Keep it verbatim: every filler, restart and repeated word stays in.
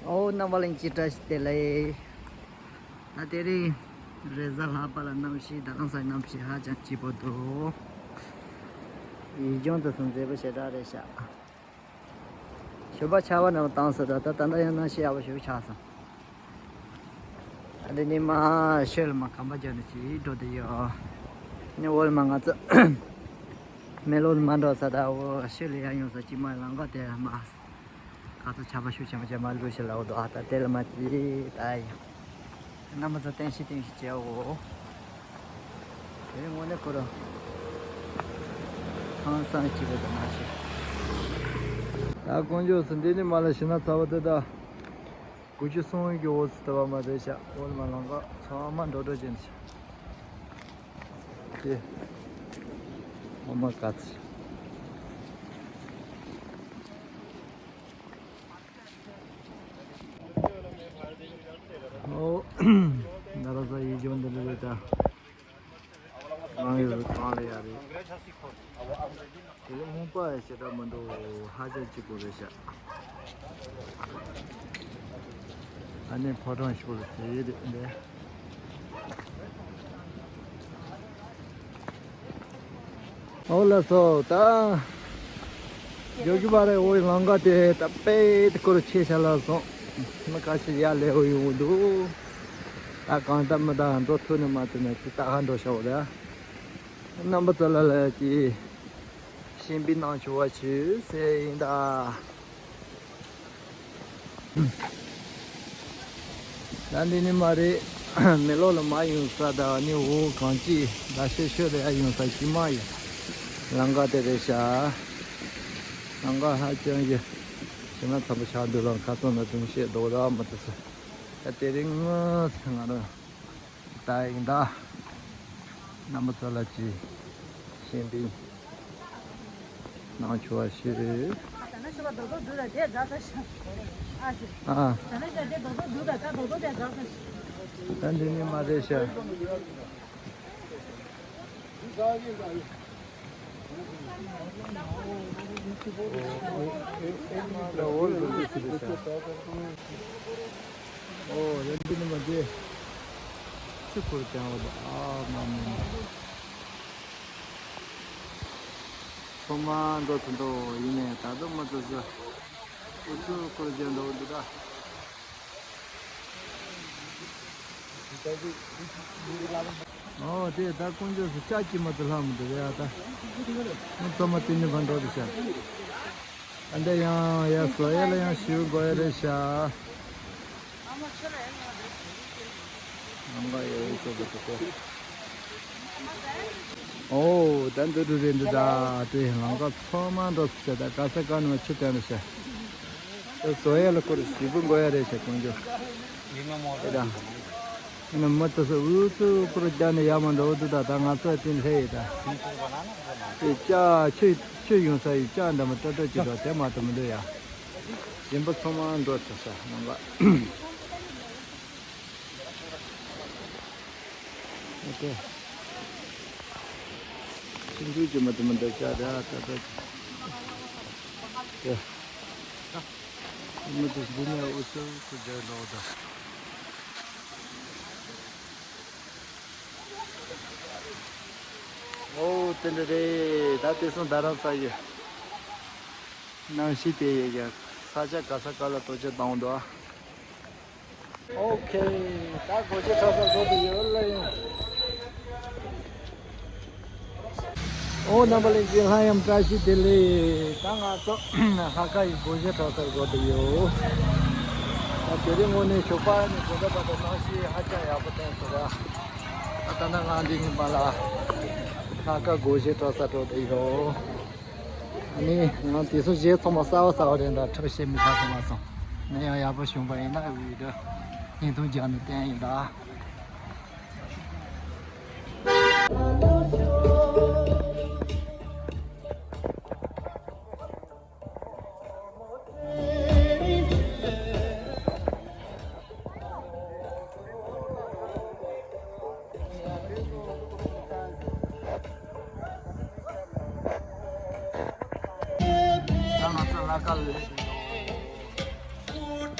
ཨོ་རྣམ་པ་ལྷན་རྒྱས་བཀྲ་ཤིས་བདེ་ལེགས། ད་དེ་རིང་རེས་གཟའ་ལྷག་པ་ལ་གནམ་གཤིས་ད་ལམ་སང་གནམ་གཤིས་ཧ་ཅང་སྐྱིད་པོ་འདུག་ཡུལ་ལྗོངས་དེ་ཚོ་མཛེས་པོ་ཞེ་དྲག་རེད་ཤག་ཞོགས་པ་ཆར་པ་ནང་བཏང་སོང་། ད་ད་ད་ལྟ་ཡང་གནམ་གཤིས་ཡག་པོ་ཞིག་ཆགས་སོང་། ཨ་འདི་ནི་མ་ཤོད་ལ་མ་གམ་པ་རྒྱག་ནས་ཅིག་འགྲོ་དེ་ཡོད། ནི་འོལ་མ་ང་ཚོ་མེ་ལོར་མ་འགྲོ་ས་ད་འོ་ཤོད་ལ་ཡར་ཡོང་ས་ཅིག་མ་ལང་ག་དེ་མ་ག་ཚོད་ཆར་པ་ཤུགས་ཆེན་པོ་ཅན་མ་ལུས་ཤི་ལའོ་དོ། ཨ་ད་དེ་ལ་མ་ཅི་ད་ཡ། རྣམ་པ་ཚོ་བསྟན་ཤིག་བསྟན་ཤིག་བྱའོ། དེ་དངོས་གནས་ཁོ་རང་ཧང་སང་སྐྱིད་པོ་དང་མ་ཤི། ད་དཀོན་མཆོག་གསུམ་འདི་ནི་མ་ལ་ཤི་ན་ཚ་བ་དེ་ད། དགུ་བཅུ་སོང་གི་འོ་ཙི་ལྟ་བ་མ་རེད་ཤག་འོ་ལ་མ་ལང་ག་ཚང་མ་འགྲོ་འགྲོ་ཅན་ཤག་དེ་ཨོ་མ་ཀ་ཙི། ཨོ། ན་ར་ས་ཡི་ཇོན་དེ་ལས་ད། ང་ཡོད་གང་ལ་ཡ་རེད། དེ་ལས་སྨུག་པ་ཞེ་དྲག་མི་འདུག་ཧ་ཅང་སྐྱིད་པོ་རེད་ཤག་ཨ་ནི་ཕོ་བྲང་ཞིག་ལ་ཚེ་ཡི་རེད་འདི། ཨོ་ལགས་སོ། ད་ཡོ་གི་བ་རེ་འོ་ལང་ག་དེ་ད་པེ་ཏི་ཀོ་རུ་ཆེ་ཤ་ལ་སོང་། མི་ཁ་ཤས་ཡར་ལེ་འོ་ཡོང་འདུག་ད་གང་ལྟར་མི་ད་འགྲོ་ཐུབ་ནི་མ་ཐུབ་ནི་ཅི་ད་ཧ་འགྲོ་ཤ་འོ་ར། རྣམ་པ་ཚོ་ལ་ལ་ཅི་གཤིན་པོའི་གནང་ཆུ་བ་ཞུ་ཟེར་ཡིན་ད། ད་འདི་ནི་མ་རེད། མེ་ལོ་ལ་མ་ཡོང་ས་ད་ནི་འོ་གང་ཅི་ད་ཤེ་ཤོད་རེ་ཡ་ཡོང་ས་ཅི་མ་ཡོད། ལང་ག་དེ་རེད་ཤག་ལང་ག་ཧ་ཅང་གི་ཞེ་ན་ཚ་པོ་ཆགས་འདུག་ལ་ཁ་ཚོན་ན་དུང་ཤེས་རྡོ་ར་མ་ཏི་ས་ད་དེ་རིང་ང་ང་རང་། ད་ཡིན་ད། རྣམ་པ་ཚོ་ལ་ཅི། གཤིན་པོའི་གནང་ཆུ་བ་ཞུ། ཨ། ད་འདི་ནི་མ་རེད་ཤག་ཨོ་ཡ་འདི་ནི་མ་རེད། ཆུ་ཁུར་ཀྱང་ཨ་མ་མ་མ། ཚང་མ་འགྲོ་ཚོ་འདུག་ཡིན་ནས་ད་དུང་མ་ཚོ་ཚོ་ཨུ་ཚུགས་ཁུར་ཀྱང་འགྲོ་འདུག་ད། ཨོ་དེ་ད་དཀོན་མཆོག་སུ་ལྕགས་ཀྱི་མ་ཚོ་ལྷག་མི་འདུག་ཡ་ད། ཨུ་ཚང་མ་དེ་ནི་ཕར་འགྲོ་འདུག་ཤག་ཨ་འདྲ་ཡང་ཡ་བཟོ་ཡ་ལ་ཡང་ཞུ་དགོས་ཡ་རེད་ཤག་ལམ་ཁ་ཡོད་ཡོད་ཚོ་གི་ཚོ་གོ། ཨོ་ད་འདི་འདྲ་རེད་འདི་ད་དེ་ལམ་ཁ་ཚང་མ་འགྲོ་ཚོ་ཟེར་ད་ག་ས་ག་ནས་ཆུ་བཏོན་རེད་ཤག་ད་བཟོ་ཡ་ལ་ཁོ་རེ་ཞིབ་པོ་དགོས་ཡ་རེད་ཤག་དཀོན་མཆོག་ཨེ་ད། ཨ་ནི་མི་དེ་ཚོ་ཨུ་ཚུགས་ཁོ་རེ་རྒྱག་ནས་ཡར་མར་འགྲོ་འདུག་ད་ད་ང་ཚོ་དེ་ལྷས་ཡོད་ད། དེ་ལྕགས་ཆུ་ཆུ་ཡོང་ས་ཡི་ལྕགས་འདྲ་མ་ཏྲ་ཏྲ་ཅིག་འགྲོ་དེ་མ་གཏོགས་མི་འདུག་ཡ། ཞིམ་པོ་ཚང་མ་འགྲོ་ཚར་ས་ནང་ལ། ཨོ་ཀེ། ཆུ་འགྲུལ་གྱི་མ་དུ་མ་འདྲ་ཅག་ར་ད་ད། ཀེ། མི་དུ་འདི་ནས་འུ་ཚོ་ཁུ་རྒྱལ་འགྲོ་ད། ཨོ་དེ་འདྲ་རེད་ད་དེ་སོང་ད་རང་ས་ཡོད། གནམ་གཤིས་དེ་ཡི་གེ་ས་ཆ་ག་ས་ག་ལ་ལྟོ་ཆས་བཏང་འདུག་ཨོ་ཁེ། ད་སྒོ་འབྱེད་འཕྲོ་སར་འགྲོ་དུ་ཡོད་ལ་ཡིན། ཨོ་རྣམ་པ་ལྷན་རྒྱས་ལྷ་ཡམ་བཀྲ་ཤིས་བདེ་ལེགས། ད་ང་ཚོ་ལྷ་ཁ་ཡི་སྒོ་འབྱེད་འཕྲོ་སར་འགྲོ་དུ་ཡོད། ད་དེ་རིང་དངོས་གནས་ཞོགས་པ་ནས་དགོང་དག་བར་དུ་གནམ་གཤིས་ཧ་ཅང་ཡག་པོ་བསྟན་སོང་ར། ད་ད་ནང་ང་འདི་ཉིན་པ་ལ་ལྷ་ཁ་སྒོ་འབྱེད་འཕྲོ་སར་འགྲོ་དུ་ཡོད། ཨ་ནི་ང་དེ་ཚོ་གཞས་ཚང་མ་གསར་བ་གསར་བ་རེད་འདྲ་ཁྲིད་བཤད་མི་ཚར་སོང་མ་སོང་། ནས་ཡང་ཡག་པོ་བྱུང་བ་ཡིན་ན་འུ་ཡི་འདྲ་བརྙན་ཐུང་རྒྱག་ནས་བསྟན་ཡིན་ད། ད་ང་ཚོ་ལྷ་ཁ་ལ་སླེབས་ཡོད།